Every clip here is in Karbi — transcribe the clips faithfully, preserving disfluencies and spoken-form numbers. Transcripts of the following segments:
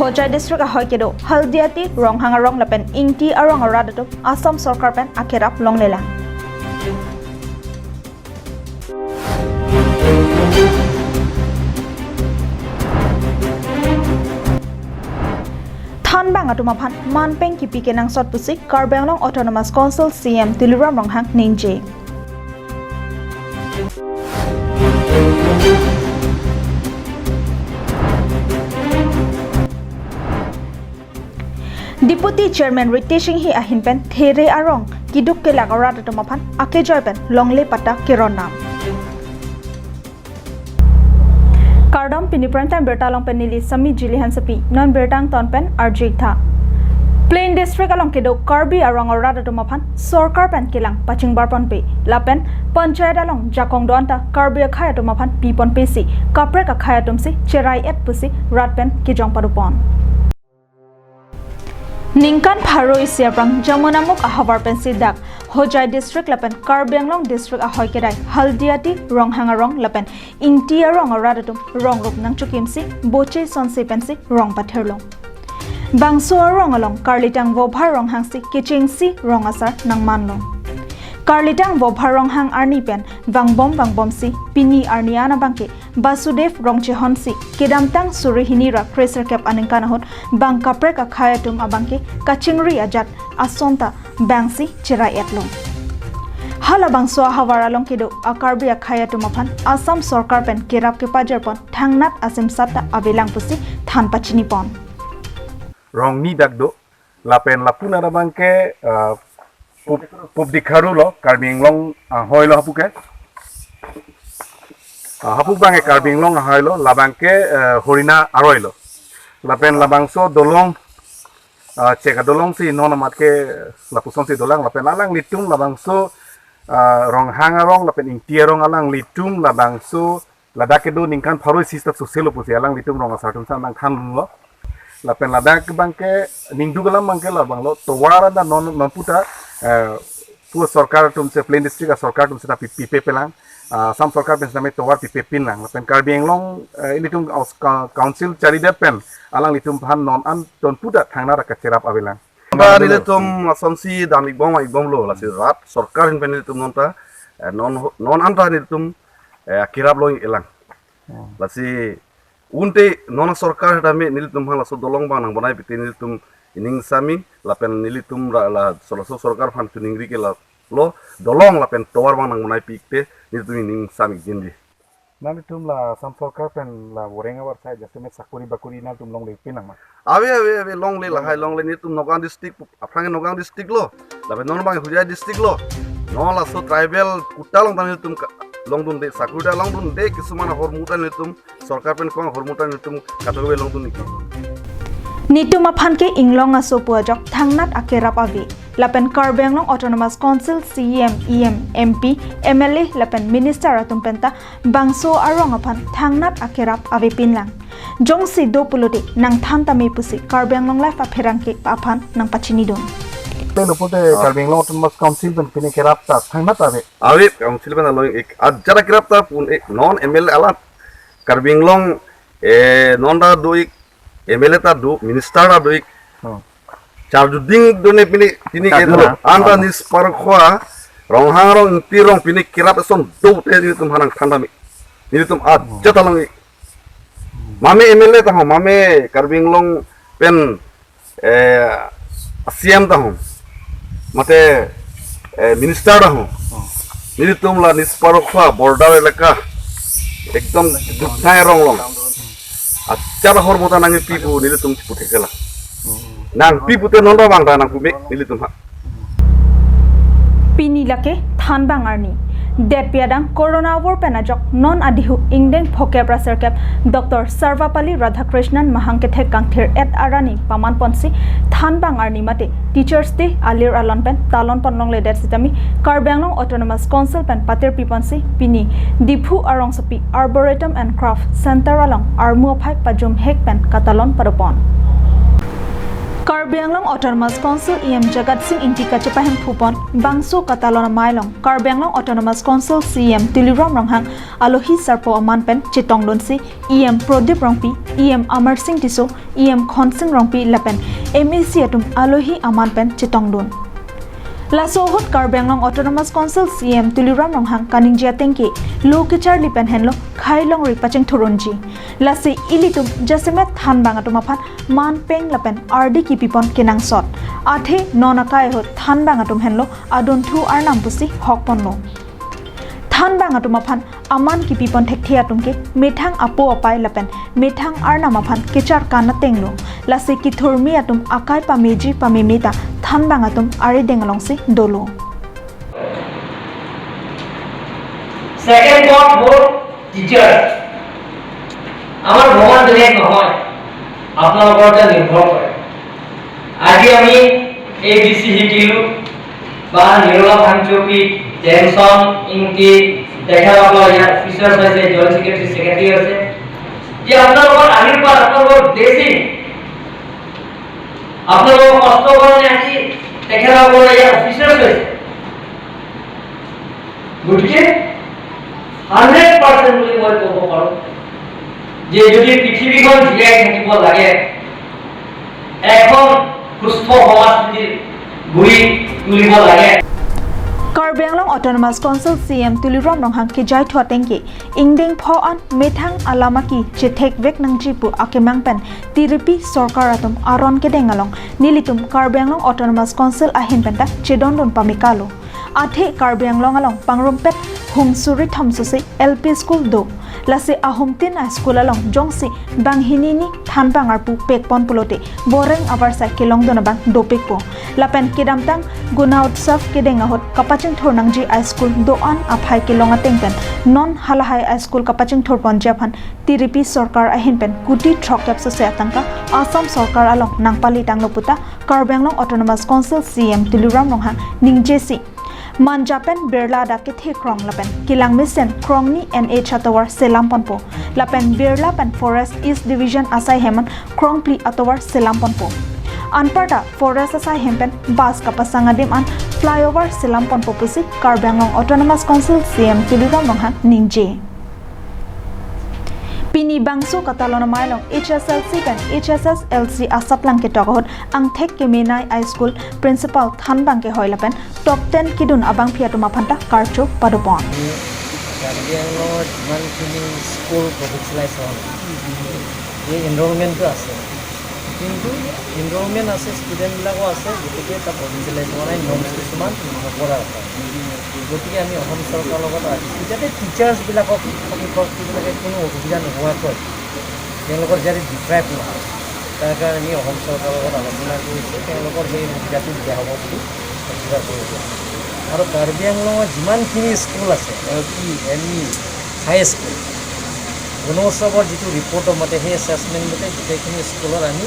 Hojai district ahoi kedo Haldiati, Ronghang arong lapen Ingti arong arat atum Assam sorkar pen akerap longlelang. Thanbang atum aphan manpeng kipi kenangsot pusi Karbi Anglong Autonomous Council C E M Tuliram Ronghang ningje. Deputy Chairman Ritesh Enghi ahin pen There arong kiduk kelak arat atum aphan akejoi pen longle patta kerondam. Kardom, pini prime time birta along pen neli Sami Jili Hansepi, non birta angton pen arju-ik tha. Plain District along kedo Karbi arong arat atum aphan sorkar pen kelang pachingbar ponpe lapen panchayat along jakong do-an ta Karbi akhei atum aphan pi ponpe si kaprek akhei atum si cherai-et pusi rat pen kejong padopon. Ningkan pharo isi aphrang Jamunamukh ahavar pensi dak Hojai district lapen Karbi Anglong district ahoi kedai Haldiati, Ronghang arong lapen Ingti arong arat atum rong rup nangchokimsi boche sonse pensi rong pathirlo. Bangso arong along karlitang Vobhar Ronghang si kechengsi rong asar nangmanlo. Karlitang Vobhar Ronghang arni pen vangbom vangbomsi pini arni an abangke Basudev Rongchehon si kedamtang suri hini ra kresirkep aningkan ahut bang kaprek akhei atum abangke kachingri ajat ason ta bangsi cherai-etlo. Halabangso ahavar along kedo a-Karbi akhei atum aphan Assam sorkar pen kerap kepajirpon thangnat asimsat ta avelang pusi than pachinipon. Rong ni dak do, lapen lapu-an abangke, ah, Pup-, Pup Dikharu lo, Karbi Anglong ahoi lo hapu ke. Ah, hapu abangke Karbi Anglong ahoi lo, labangke, eh, Horina aroi lo. Lapen labangso dolong, ah, cheka dolong si non amat ke lapuson si dolang, lapen alanglitum labangso, ah, Ronghang arong lapen Ingti arong alanglitum labangso ladak kedo ningkan pharo isi ta soselo pusi alanglitum rong asar atum san nangthanlo. Lapen ladak abangke ningduk alam abangke labanglo tovar anta non, non puta, eh, pu sorkar atum si, Plain District asorkar atum seta pi, pipe pelang, ah, Assam sorkar pen seta me tovar pipe pinlang. Lapen Karbi Anglong, eh, ilitum aus-, ka-, council charidet pen alanglitum aphan non an ton puta thangnat kacherap avelang. Ba nelitum asonsi dam-ikbom ikbomlo, lasi rat sorkar ahin pen nelitum non ta, eh, non, non anta nelitum, eh, akerap long-iklang. Hmm. Lasi unte non sorkar tame nelitum aphan laso dolong abang nangbonai pite nelitum ining sami, lapen nelitum ra-, la, so laso sorkar aphan chiningri ke la lo dolong lapen tovar abang nangbonai pikte nelitum ining sami jindi. Nanglitum la Assam sorkar pen la voreng avar sai jasemet sakuri bakuri nangtum longle pinang ma? Ave, ave, ave, longle lahai longle, nelitum Nagaon district, aphrang Nagaon district lo, lapen non abang Hojai district lo. Non laso tribal quota along ta nelitum ka-, longdunde, sakuri ta longdunde, kisuman ahormu ta nelitum sorkar pen kong ahormu ta nelitum katobe longdun-ik. Netum aphan ke inglong aso pu ajok thangnat akerap ave. Lapen Karbi Anglong Autonomous Council C E M, E M, M P, M L A lapen minister atum penta bangso arong aphan thangnat akerap ave pinlang. Jongsi do pulote nangthan tame pusi Karbi Anglong Live apherangke aphan nangpachinidun. Pelo pote, ah, Karbi Anglong Autonomous Council pen pini kerap ta thangnat ave. Ave, council pen along-ik ajat akerap ta pun-ik, non M L A alam. Karbi Anglong, eh, non ta do-ik, M L A ta do, minister ta do-ik. Hmm. Charjuding done pini, pini ke do. Charjuding. Anta nispar khua, Ronghang arong Ingti arong pini kerap eson dote nelitum aphan nangthan tame. Nelitum ajat along-ik. Mame M L A ta ho, mame Karbi Anglong pen, eh, C M ta ho, mate, eh, minister ta ho. Nelitum la nispar khua border elaka ekdom dukhnai arong along. Ajat ahormu ta nangpi pu nelitum chipu thekthelang. Nangpi pute non ta bang ta nangpumek nelitum ha. Pini lake thanbang arni. Detpi adang corona avur pen ajok non adihu ingdeng phokep ra sirkep Doctor Sarvepalli Radhakrishnan mahang kethek kangthir-et arni paman ponsi thanbang arni mate Teachers Day alir alon pen talon pon longledet sitame Karbi Anglong Autonomous Council pen patir piponsi pini Diphu arongsopi Arboretum and Craft Center along armu aphai pajumhek pen katalon padopon. Kar- Karbi Anglong Autonomous Council E M Jagat Sing Engti kachepahem phupon bangso katalon amei along Karbi Anglong Autonomous Council C E M Tuliram Ronghang alohi sarpo aman pen chetongdunsi E M Prodip Rongpi, E M Amar Sing Tisso, E M Khonsing Rongpi lapen M A C atum alohi aman pen chetongdun. Laso ahut Karbi Anglong Autonomous Council C E M Tuliram Ronghang kaningje ateng ke lo kecharli pen henlo khei longri pachingthur unji. Lasi ilitum jasemet thanbang atum aphan man peng lapen ardi kipipon kenangsot. Athe non akai ahut thanbang atum henlo adunthu arnam pusi hokponlo. Thanbang atum aphan aman kipipon thekthe atum ke methang apo apai lapen methang arnam aphan kecharkan atenglo. Lasi kethurmi atum akai pameji pameme ta thanbang atum arideng alongsi dolo. Second point হ'ল টিচাৰ। আমাৰ ভগৱান বেলেগ নহয়, আপোনালোকৰ ওপৰত নিৰ্ভৰ কৰে। আজি আমি এ বি চি শিকিলো, বা নিৰলা ভাংচুকী, জেমছন ইংতি, তেখেতসকলৰ ইয়াত অফিচাৰ্ছ হৈছে, জইণ্ট ছেক্ৰেটাৰী, ছেক্ৰেটাৰী হৈছে। যে আপোনালোকৰ আশীৰ্বাদ, আপোনালোকৰ ব্লেছিং, আপোনালোকৰ কষ্ট কাৰণে আজি তেখেতসকলৰ ইয়াত অফিচাৰ্ছ হৈছে। গতিকে হাণ্ড্ৰেড পাৰ্চেণ্ট বুলি মই ক'ব পাৰোঁ যে যদি পৃথিৱীখন জীয়াই থাকিব লাগে, এখন সুস্থ সমাজ যদি গঢ়ি তুলিব লাগে, Karbi Anglong Autonomous Council C E M Tuliram Ronghang kejaithu ateng ke ingdeng pho an methang alam aki chethekvek nangji pu akemang pen tiripi sorkar atum aron kedeng along nelitum Karbi Anglong Autonomous Council ahin pen ta chedondun pamekalo. Athe Karbi Anglong along pangrumpet hum suri thom susi L P school do. Lasi ahumtin a school along jongsi banghini ni thanbang arpu pekpon pulote boreng avarsai kelongdun abang dopikpo. Lapen kedamtang Gunotsav kedeng ahut kapachingthur nangji a school do-an aphai kelong ateng pen non halahai a school kapachingthurponji aphan tiripi sorkar ahin pen kuti throkkep susi atangka Assam sorkar along nangpalitanglo puta Karbi Anglong Autonomous Council C E M Tuliram Ronghang ningjesi Manja pen Birla adak kethe krong lapen kelang mesen krongni N H atovar selam ponpo. Lapen Birla pen Forest East Division asai hem an krongphli atovar selam ponpo. Anparta Forest asai hem pen bus kapasang adim an flyover selam ponpo pusi Karbi Anglong Autonomous Council C E M Tuliram Ronghang ningje. Pini bangso katalon amei along H S L C pen H S S L C asaplang ketok ahut angthek kemenei a school principal thanbang kehoi lapen top ten kedun abangpi atum aphan ta karcho padopon. Karbi Anglongor যিমানখিনি স্কুল প্ৰভিন্সিয়েলাইজ হোৱা নাই, এই এনৰলমেণ্টটো আছে, কিন্তু এনৰলমেণ্ট আছে, ষ্টুডেণ্টবিলাকো আছে, গতিকে তাত প্ৰভিন্সিয়েলাইজ হোৱা নাই, নৰ্মছ কিছুমান নকৰাৰ কাৰণে। গতিকে আমি অসম চৰকাৰৰ লগত আহিছোঁ যাতে টিচাৰ্ছবিলাকক, শিক্ষকবিলাকে কোনো অসুবিধা নোহোৱাকৈ তেওঁলোকৰ যাতে ডিপ্ৰাইভ নহয়, তাৰ কাৰণে আমি অসম চৰকাৰৰ লগত আলোচনা কৰিছোঁ, তেওঁলোকৰ সেই সুবিধাটো দিয়া হ'ব বুলি আশীৰ্বাদ কৰিছোঁ। আৰু কাৰ্বি আংলঙৰ যিমানখিনি স্কুল আছে, L P, M E, high school, গুণোৎসৱৰ যিটো ৰিপৰ্টৰ মতে, সেই এছেচমেণ্ট মতে গোটেইখিনি স্কুলত আমি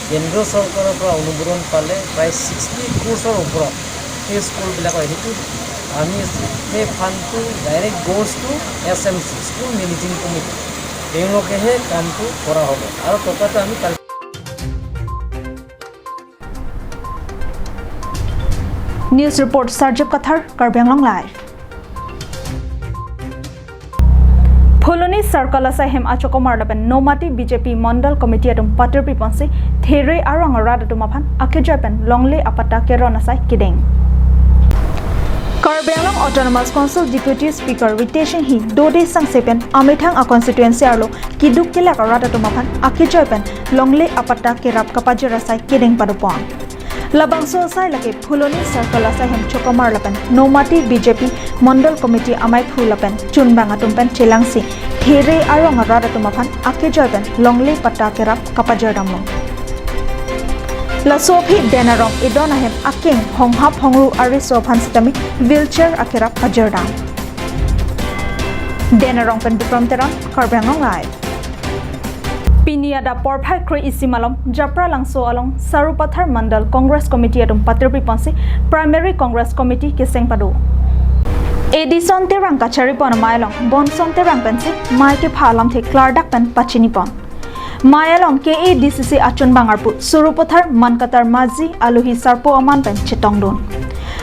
কেন্দ্ৰ চৰকাৰৰ পৰা অনুমোদন পালে প্ৰায় ছিক্সটি ক্ৰ'ৰ্ছৰ ওপৰত সেই স্কুলবিলাকৰ, সেইটো আমি সেই ফাণ্ডটো direct goes to S M C, school managing committee, তেওঁলোকেহে কামটো কৰা হ'ব আৰু টকাটো আমি কাল News report, Sarjip Kathar, Karbi Anglong Live. Phuloni Circle asai hem achokomar lapen Nomati B J P Mondal Committee atum patirpi ponsi there arong arat atum aphan akejoi pen longle apatta keron asai kedeng. Karbi Anglong Autonomous Council Deputy Speaker Ritesh Enghi dode sangse pen amethang a constituency arlo keduk kelak arat atum aphan akejoi pen longle apatta kerap kapajir asai kedeng padopon. Labangso asai lake Phuloni Circle asai hem chokomar lapen Nomati B J P Mondal Committee amaiphu lapen chunbang atum pen chelangsi there arong arat atum aphan akejoi pen longle patta kerap kapajir damlo. Laso aphi Den Arong edon ahem akeng honghap hongru ariso aphan sitame wheelchair akerap pajir dam. Den Arong pen Bikram Teron, Karbi Anglong Live. Pini adap porphai kre-isi malom Japralangso along Sarupathar Mandal Congress Committee atum patirpi ponsi Primary Congress Committee keseng pado. Edison Terang kachari pon amei along Bonson Terang pensi mei kepha alamthe klardak pen pachini pon. Mai along K A D C C achunbang arpu Sarupathar Mankatar Mazi alohi sarpo aman pen chetongdun.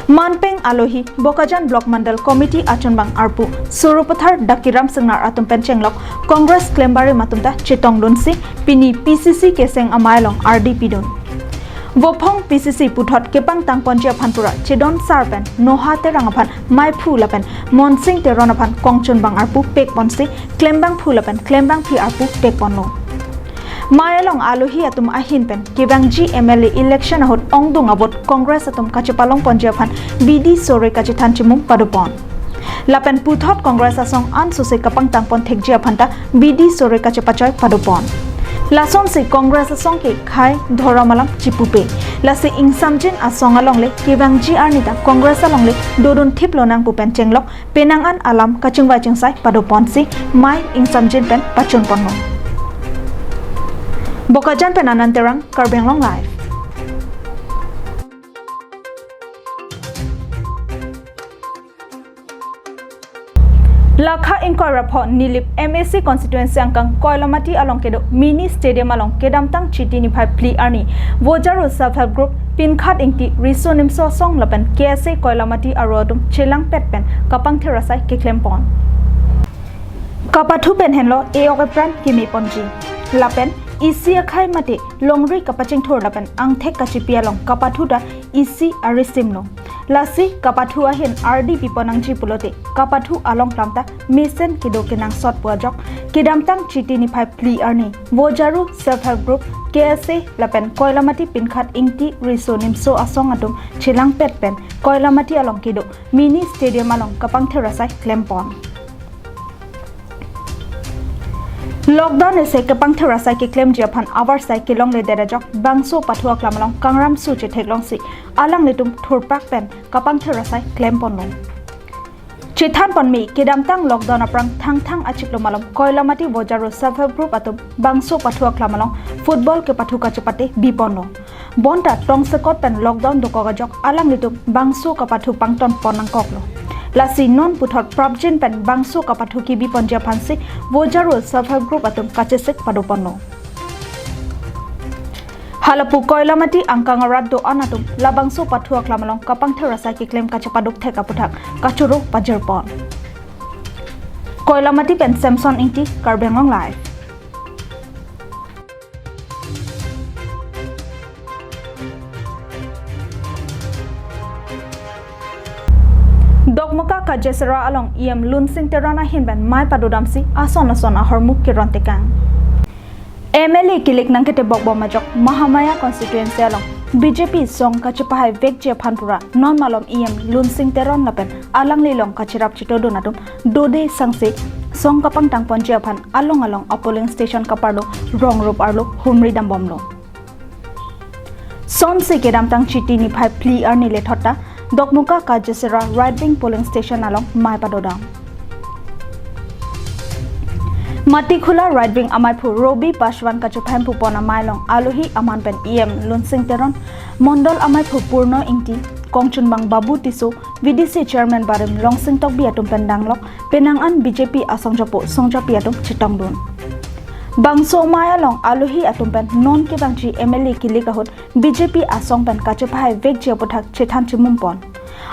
Manpeng alohi Bokajan Block Mandal Committee achunbang arpu Sarupathar Dakiram Singnar atum pen chenglok Congress klembarim atum ta chetongdunsi pini P C C keseng amei along ardi pidun. Vophong P C C puthot kepangtang ponji aphan pura chedon sar pen Noha Terang aphan maiphu lapen Monsing Teron aphan kongchunbang arpu pekponsi klembangphu lapen klembangpi arpu tekponlo. Mai along alohi atum ahin pen kevangji M L A election ahut ongdung a-vote Congress atum kachepalong ponji aphan bidi sore kachethan chimum padopon. Lapen puthot Congress asong ansose kapangtang pon thekji aphan ta bidi sore kachepachoi padopon. Lasonsi Congress asong ke khei dhorom alam chipupe. Lasi ingsamjin asong alongle kevangji arni ta Congress alongle dodun thip lonang pu pen chenglok penang an alam kachingvai chingsai padoponsi mai ingsamjin pen pachunponlo. Bokajan pen Anand Terang, Karbi Anglong Live. Lakha ingkoi ra pho Nilip M A C constituency angkang Koilamati along kedo mini stadium along kedamtang Chiti niphai phli arni Vojaru Self Help Group Pinkhat Ingti Riso Nimso Asong lapen K S A Koilamati aro atum chelangpet pen kapangthir asai keklempon. Kapathu pen henlo e-ok epran kemeponji. Lapen isi akhei mate longri kapachingthur lapen angthek kachipi along kapathu ta isi arisimlo. Lasi kapathu ahin ardi piponangji pulote kapathu along klam ta mesen kedo kenangsot pu ajok kedamtang Chiti niphai phli arni Vojaru Self Help Group, K S A lapen Koilamati Pinkhat Ingti Riso Nimso Asong atum chelangpet pen Koilamati along kedo mini stadium along kapangthir asai klempon. Lockdown ese kapangthir asai keklemji aphan avarsai kelongledet ajok bangso pathu aklam along kangram su chetheklongsi alanglitum thurpak pen kapangthir asai klemponlo. Chethanponme kedamtang lockdown aphrang Thangthang achiklo malom Koilamati Vojaru Self Help Group atum bangso pathu aklam along football kepathu kachepate biponlo. Bonta tongsekot pen lockdown dokok ajok alanglitum bangso kapathu pangton pon nangkoklo. Lasi non puthot prapjin pen bangso kapathu kebiponji aphansi Vojaru Self Help Group atum kachesik padoponlo. Halapu Koilamati angkang arat do-an atum labangso pathu aklam along kapangthir asai keklem kachepaduk thek aputhak kachoro pajirpon. Koilamati pen Samson Ingti, Karbi Anglong Live. Dokmoka Kajasera along E M Lunsing Teron ahin pen mei padodamsi ason ason ahormu keron tekang. M L A kilik nangketebok bom ajok Mahamaya constituency along B J P song kachepahai vekji aphan pura non malom E M Lunsing Teron lapen alangli along kacherap chetodun atum dode sangse song kapangtang ponji aphan along along a-polling station kaparlo rong rup arlo humri dambomlo. Sonsi kedamtang Chiti niphai phli arni lethot ta Dokmoka Kajasera right wing polling station along mei padodam. Matikhula right wing amaiphu Robi Paswan kachepahemphu pon amei along alohi aman pen E M Lunsing Teron, Mondol amaiphu Purno Ingti, kongchunbang Babu Tisso, V D C chairman barim Longsing Tokbi atum pen danglok penang an B J P asong jopo songjapi atum chetongdun. Bangso mei along alohi atum pen non kevangji M L A kilik ahut B J P asong pen kachepahai vekji aputhak chethan chimum pon.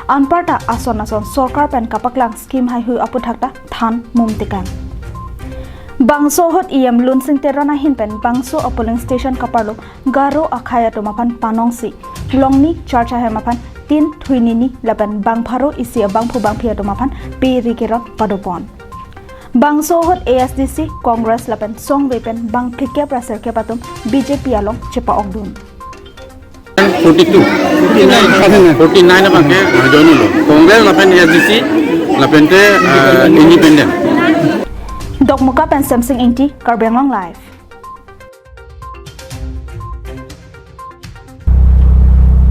Anparta ason ason sorkar pen kapaklang scheme haihui aputhak ta than mum tekang. Bangso ahut E M Lunsing Teron ahin pen bangso a-polling station kaparlo Garo akhei atum aphan panongsi longni charcha hem aphan tin thui nini lapen bang pharo isi abangphu bangphi atum aphan peri keron padopon. Bangso ahut A S D C, Congress lapen songve pen bang phlikep ra sirkep atum B J P along chepa-okdun. Forty-two. Forty-nine abangke join lo. Congress lapen A S D C lapente, ah, independent. Dokmoka pen Samsing Ingti, Karbi Anglong Live.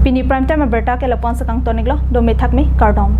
Pini prime time abirta ke lapon sekang toniklo, dome thakme, kardom.